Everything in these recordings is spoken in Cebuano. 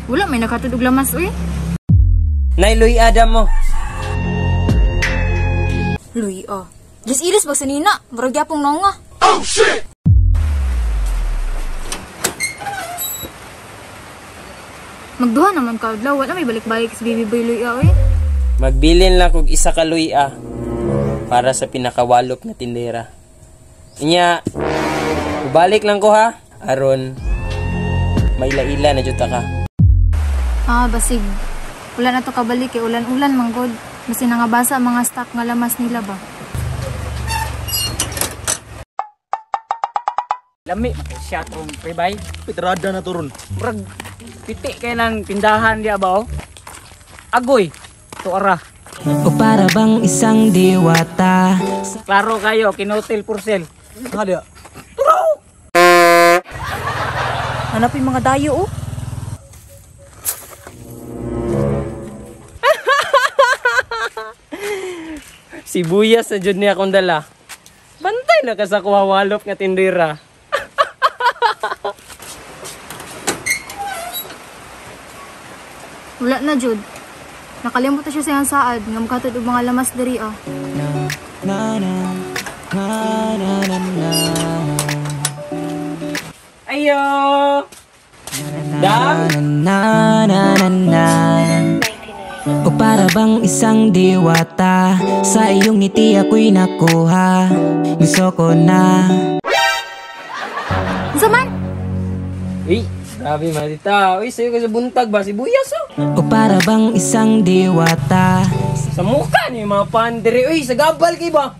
Wala may nakatud og lamas uy. Nay Luy Adam mo. Luy ah. Just ilis ba sa nina? Murag gyapong nonga. Oh shit. Magduha naman ka adlaw, wala may balik-balik sa baby boy Luy ah, uy. Magbilin lang kog isa ka Luy ah para sa pinakawalop na tindera. Inya, ubalik lang ko ha, aron maila-ila na jud ta ka. Ah, basig. Wala na to kabalik kay ulan-ulan manggod. Basi nangabasa ang mga stock nga lamas nila ba. Lami siya tong prebay. Pitrada na to ron. Murag piti kay nang tindahan diya ba oh. Agoy tuara. O para bang isang diwata. Klaro kayo kinutil porcel. Nga diya. Hanapin mga dayo oh. Sibuyas na jud niya akong dala. Bantay na ka sa kuha walop nga tindera. Wala na jud. Nakalimot na siya sa iyang saad nga makatud og mga lamas diri ah. Na na na na na na. Ayo. Dam. Na na na na. O para bang isang diwata, sa iyong ngiti ako'y nakuha. Gusto ko na. Unsa man? Uy, grabe matita. Uy, sayo ka sa buntag ba? Sibuyas oh. O para bang isang diwata. Sa mukha ni mga pandere. Uy, sa gabal kay ba?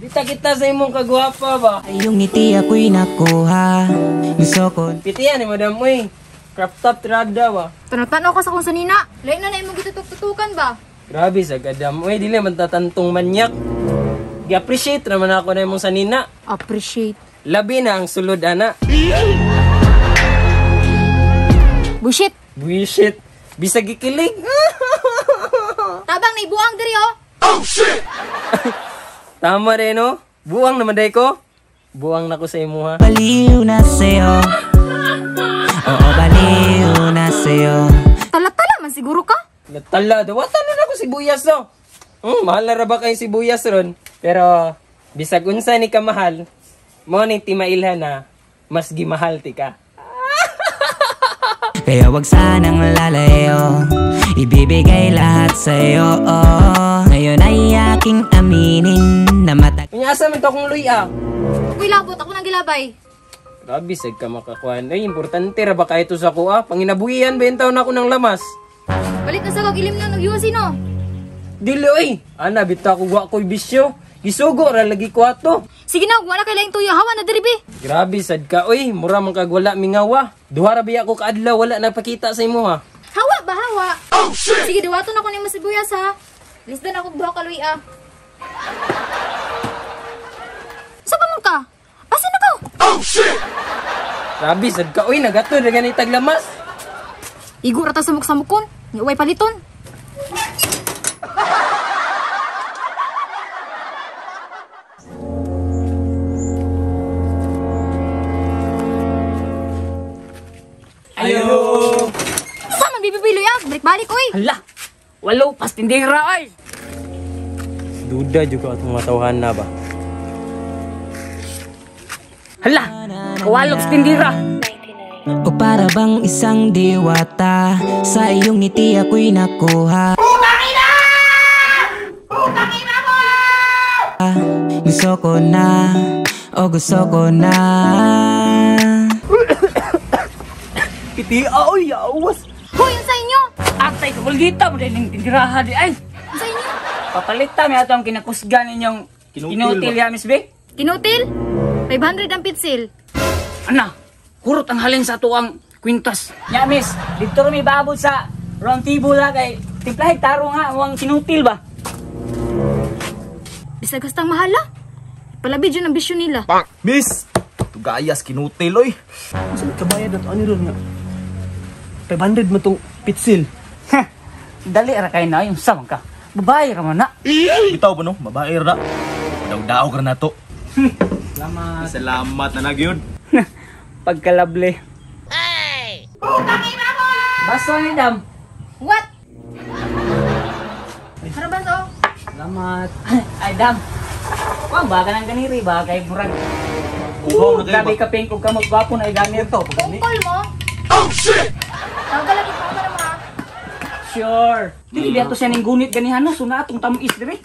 Dita kita sa imong kagwapa ba? Sa iyong ngiti ako'y nakuha. Gusto ko. Pitiyan ni madam uy. Crop top tirada ba? Tanaw-tanaw ka sa kung sanina. Lain na na imong gitutok-tutukan ba? Grabe sa gadam. Uy, dili man tatantong manyak. Gi-appreciate naman ako na imong sanina. Appreciate. Labi na ang sulod ana. Bullshit. Bullshit. Bisag gikilig. Tabang na ibuang diri oh. Tama rin no? Buang naman day ko. Buang na ko sa imuha. Baliw na sa'yo. Oo, baliw na sa'yo. Tala-tala man siguro ka. Tala, dawatan na ako sibuyas no. Mahal na ra ba kayo sibuyas ron? Pero bisag unsa ni ka mahal, mo ni timailhan na mas gimahal ti ka. Kaya wag sanang lalayo, ibibigay lahat sa'yo. Oh. Ngayon ay aking aminin na matag... Unya asa man to akong luy ah? Ako'y labot, ako nang gilabay. Grabe sad ka makakuan. Ay, importante ra ba kayo to sa kuha? Panginabuhian bentaw na ako ng lamas. Balik na sa kag ilim na nagyusi no. Dili oy. Ana bitaw ko wa ko'y bisyo. Gisugo ra lagi ko ato. Sige na, wala kay laing tuyo, hawa na diri bi. Grabe sad ka oy, mura man kag wala mingawa. Duha ra biya ko kaadlaw wala nagpakita sa imo ha. Hawa ba hawa? Oh shit. Sige diwaton ako nimo sibuyas ha. Lisdan ako duha ka luy ah. Sa pa man ka? Asa na ka? Oh shit. Grabe sad ka oy, nagatod ra gani taglamas. Igo ra ta samok-samokon, ni uway paliton. Ayo. Sa man baby boy luy ah, balik-balik oy. Hala. Walo pas tindera ay. Duda juga atong matawhan na ba. Hala. Kawalok sa tindera. O para bang isang diwata, sa iyong ngiti ako'y nakuha. Putang ina! Putang ina mo! Gusto ko na, o gusto ko na. Piti, oy, awas. Hoy, unsa inyo? Atay kakulgita mo din ning tindiraha di ay. Unsa inyo? Papalita mi ato ang kinakusgan ninyong Kinutil kinutil ya Miss B. Kinutil? 500 ang pitsil. Ana, hurot ang halin sa ato ang kwintas. Nya miss, dito mi baabot sa round table la kay timplahig taro nga ang kinutil ba. Bisag gastang mahala. Palabi jud ang bisyo nila. Miss, tugayas kinutil oy. Asa ka bayad ato ani ron nga? 500 man tong pitsil. Ha, dali ra kay na yung samang ka. Babae ra man na. Bitaw ba no? Babae ra. Daw-daw ka na to. Salamat. Salamat na nagyod. Pagkalable. Hey! Baso ni Dam. What? Ano ba to? Salamat. Ay, Dam. Kuan ba ka nang ganiri ba kay murag. Uhaw na kayo Grabe ba? ka pink ug kamot gwapo na ganir to. Tungkol mo? Oh, shit! Tawag lagi pa na mga. Sure. Dili biya to siya ning gunit ganihan no, suna atong tamis diri.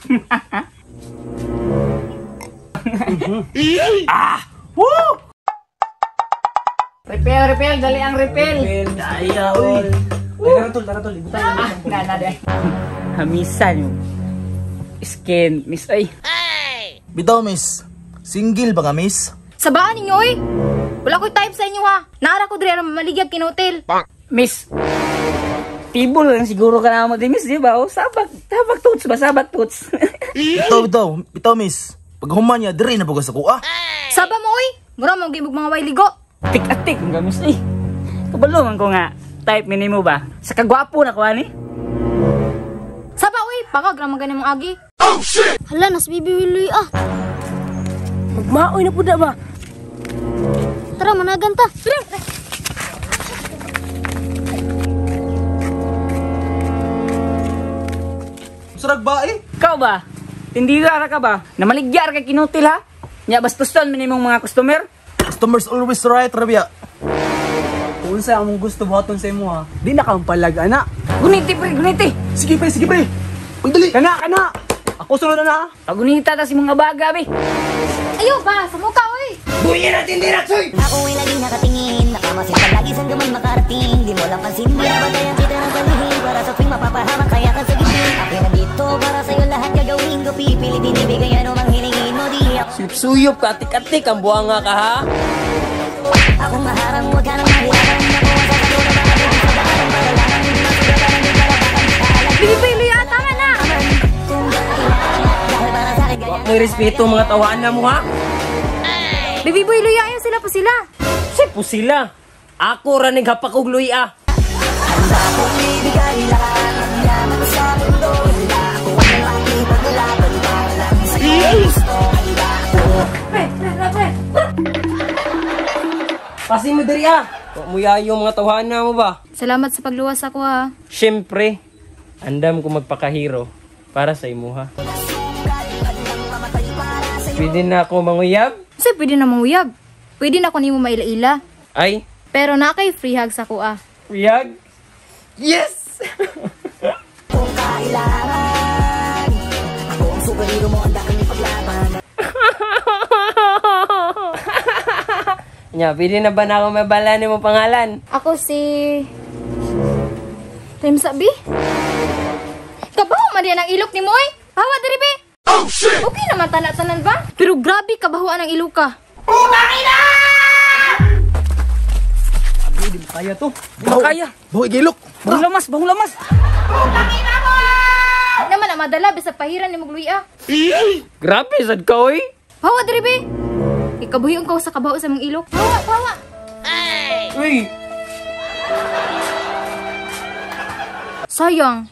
Ah! Woo! Refill, refill, dali ang refill. Daya, oy. Ay, tara tol, tara tol. Ibutang na Ah, na na dai. Hamisan yung skin, miss ay. Bitaw, miss. Single ba ka, miss? Sabaan ninyo, oy! Wala ko'y type sa inyo, ha? Naara ko diri aron maligyag kinotel. Miss, tibol lang siguro ka na mo di miss, di ba? O, sabak, sabak tuts ba? Sabak tuts. Bitaw, bitaw. Bitaw, miss. Pag human niya, diri na po ka sa kuha. Saba mo, oy! Mura mo gimog mga wayligo. Tik-atik, ang gamis eh. Kabalo man ko nga, type minimo ba? Sa kagwapo na ko, ani? Saba, oy! Pagag naman ganyan mong agi. Hala, nas Bibi Willy ah. Magmaoy na po na ba? Tara, managan ta. Tara. Sarag ba eh? Ikaw ba? Tindira ra ka ba? Namaligyar kay kinutil ha? Nya bastuston minimong mga customer? Customers always right, Rabia. Kung unsa among gusto buhaton sa imo ha. Di na ka palag ana. Guniti pre, guniti. Sige pre, sige pre. Pagdali. Kana, kana. Ako sunod na. Pagunita ta si mga baga be. Ayo ba? Sa mukha, oy! Ako ay laging nakatingin, nakamasin palagi saan ka man makarating. Di mo lang pansin, binabantayan kita ng palihim. Para sa tuwing mapapahamak, kaya ka sa gitna. Ako'y nandito para sa'yo lahat gagawin ko. Pipilitin ibigay ano mang hilingin mo. Di ako Suyop-suyop ka, atik-atik ang buwanga ka ha. akong maharang, huwag ka nang mahirapan. Ako ang sasalo na baka di sa daan. Para lamang hindi masugatan ang karapatan. Bibi Willy, ah! Tama na! Kung kailangan, dahil para sa'kin Wa ganyan. mo'y respeto mga tawaan na mo ha. Bibi Boy, luya, ayaw sila po sila. Say po sila. Ako ra naghapak og luya. Handa akong ibigay lahat ng yaman sa mundo. Handa ako ang aking paglaban para lang sa'yo. Gusto, handa ako. Pre, pre, pre, pre. Pasin mo diri ah. Wa mo yayo mga tawhana mo ba? Salamat sa pagluwas ako, ha. Siyempre, andam ko magpakahiro para sa imuha. Pwede na ako manguyab? Kasi pwede na manguyab. Pwede na ko nimo maila-ila. Ay, Pero na kay free hug sa kuha. free hug? Yes! Kung kailangan, ako ang superhero mo, handa kang ipaglaban. Nya, pwede na ba na ako mabala nimo pangalan? Ako si... Rimsa, B? Kabaho man diyan ang ilok ni Moy. Hawa diri, B. Oh, shit! Okay naman tana-tanan ba? Pero grabe kabahuan ang ilok ka. Abi, di mo kaya to. Di mo kaya. Baho igilok. Bahong lamas, bahong lamas. Di naman ang madala bisag pahiran ni Mugluya. Grabe sad ka oy. Hawa diri, B. Ikabuhion ko sa kabaho sa mong ilok. Hawa, hawa. Uy, Sayang.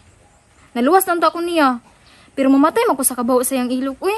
Naluwas lang to ako niya. Pero mamatay man ko sa kabaho sa iyang ilok. Uy.